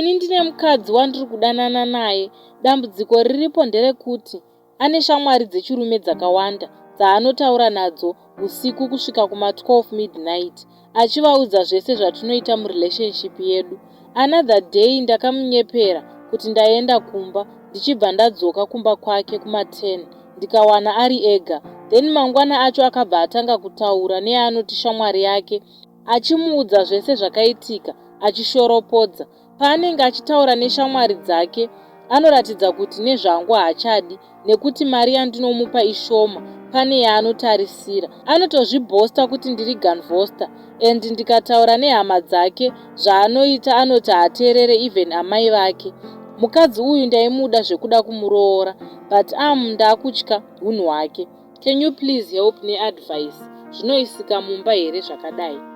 Ini ndine mukadzi wandiri kudanana naye. Dambudziko riripo nderekuti ane shamwari dzechirume dzakawanda dzaanotaura nadzo usiku kusvika kuma12 midnight achivaudza zvese zvatinoita murelationship yedu. Another day ndakamunyepera kuti ndaenda kumba ndichibva ndadzoka kumba kwake kuma10 ndikawana ari ega. Then mangwana acho akabva atanga kutaura neanoti shamwari yake achimuudza zvese zvakaitika achishoropodza. Paanenge achitaura neshamwari dzake anoratidza kuti nezvangu haachadi nekuti mari yandinomupa ishoma pane yaanotarisira. Anotozvibhosta kuti ndiri ganvosta and ndikataura nehama dzake zvaanoita anoti haateerere even amai vake. Mukadzi uyu ndaimuda zvekuda kumuroora but am ndakutya hunhu hwake. Can you please help neadvice? Zvinoisika mumba here zvakadai?